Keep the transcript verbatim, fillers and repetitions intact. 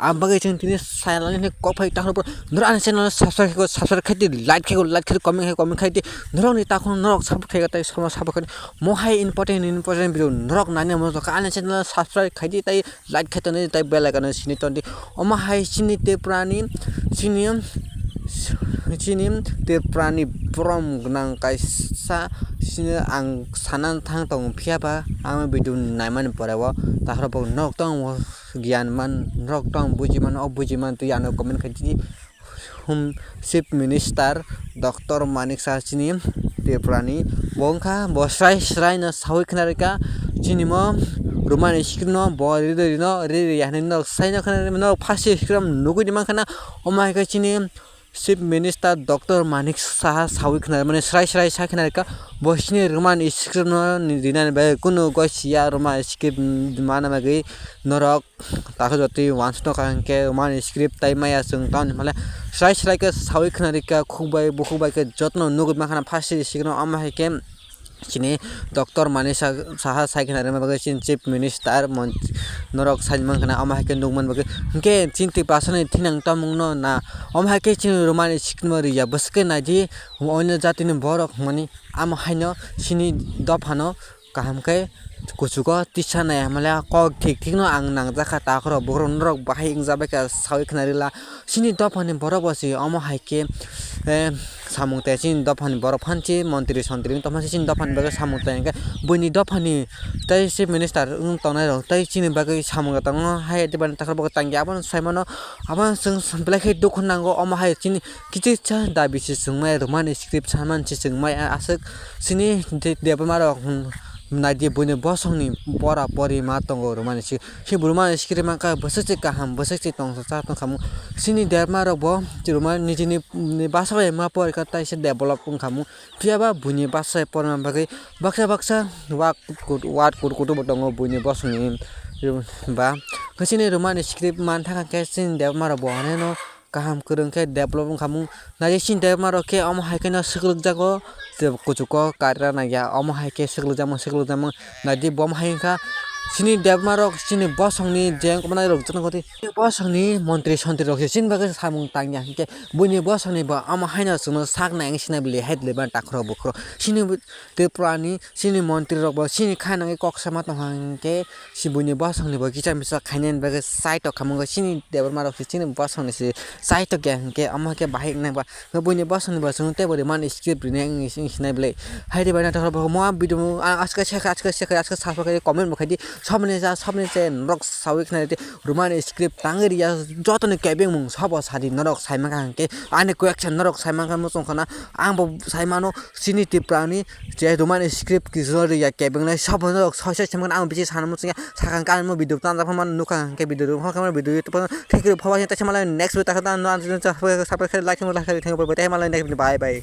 Ang bagwi chwng tini sainani kok phai takhro norok ani channel subscribe khaiko subscribe khaidi, like khaiko like khaidi, comment khaiko comment khaidi. Norokni takhro norok support khaika tei somo support khaidi. Mo hai important important video norok nani mo ani channel subscribe khaidi tei like khai tongdi tei bell icon sini tongdi. Omo hai chini Tripurani chini chini Tripurani borom gwnang kaisa chini ang sana thang tongo, phiya ba ang video naimani pore o takhro bo nok tong o giyan man nok tong buji man o buji man twi ano comment khai di. Hum, Chief Minister Doctor Manik Saha chini Tripurani bo wngkha, bo srai srai no sawi khna rwkha chini mo Roman script no bo riri rino riri yani no sai no khna rwmano phasi script nugwi di mankha na. Omo hai khe chini Chief Minister Doctor Manik Saha sawi khna mane srai srai sai khna rwkha bo chini Roman script no rinani bagwi kunu goi siya Roman script mana bagwi norok takhuk jotwi wansukha hwnkhe Roman script tai maya chwng tamoni hwnle srai srai khe sawi khna rwkha khukbai bukhukbai khe jotono nugwi mankha phasi script no omo hai khe. Chini Doctor Manik Sa-, Saha sai khna rwma bagwi chini Chief Minister mon-, norok sai mankha na, omo hai khe nukman bagwi. Hinkhe chini Tiprasani thinang tongmungno na, omo hai khe chini Roman scriptno riya, bwswkhe naidi, oino jatini borok hwnmani, amo haino chini dophano kaham khe kuchugo tisa nai hamle kok thik thikno ang nangjakha takhro, borok norok bahai wngjabaikha sawi khna rwla. Chini dophani borok bo se omo hai khe, eh, samung tei chini dophani borok phan se montri sontri wng tongma se chini dophani bagwi samung tei hwnkhe buini dophani tei chief minister wng tongnai rok tei chini bagwi samung tangno hai tei bini takhro bo tangya abono sai mano. Abono chwng belai khe dukhu nango omo hai chini kichisa dabi se chwngmai rwmani script sanmani se chwngmai aswk chini de-, debma rok, hmm, naidi buini bosongni pora pori ma tongo rwmani se. Himrwmani script mankha bwswk se kaham, bwswk se tongthoksa tongkhamu. Chini debma rok bo chwrwmani nijini, ni basa bai ma porikha taisa develop wngkhamu. Phiyaba buini basa porna bagwi baksa baksa wak kut-, wak kut kutu bo tongo buini bosongni ba. Khe chini rwmani script mantha khe chini debma rok bo haneno kaham kwrwng khe develop wngkhamu. Naidi chini debma rok khe omo hai kheno swklugjak o, je kuchugo karira nangya omo hai khe swklukjakmung swklukjakmung. Naidi bo omo hai wngkha chini debma rok chini bosongni je wngkha manai rok jotono goti bosongni montri sontri rok se chini bagwi samung tangya hinkhe buini bosongni bo omo haino chwngno sak nai wngwi sinai bwlwi hai bwlwi mani takhro bukhro chini Tripura ni chini montri rok bo chini kha nangwi kok sama tongkha hinkhe si buini bosongni bo kisa misa khainani bagwi side o khamung chini debma rok se chini bosongni se side o khe hinkhe omo khe bahai wngnai ba buini bosongni bo chwng teibo rwmani script rinai wngwi sinai bwlwi. Hai ri bai naithok rok bo mo video aske sekha aske sekha aske sapa khe comment bo khaidi sobni ja sobni se norok sawi khna rwmani script tangwi riya jotoni kebengmung sobo sadi norok sai mankha hinkhe ani question norok sai mankha muchung khana ang bo sai mano. Chini Tripura ni je Roman script kisa ya kebeng nai sabo no soi soi semgan ang bisi sana muchung ya sakang kan mo video tan japha man nukha ke video ro khamar video YouTube thik ro phawa ta chamalai next video ta ta no an ta sa like mo like thank you bye bye malai next video bye bye.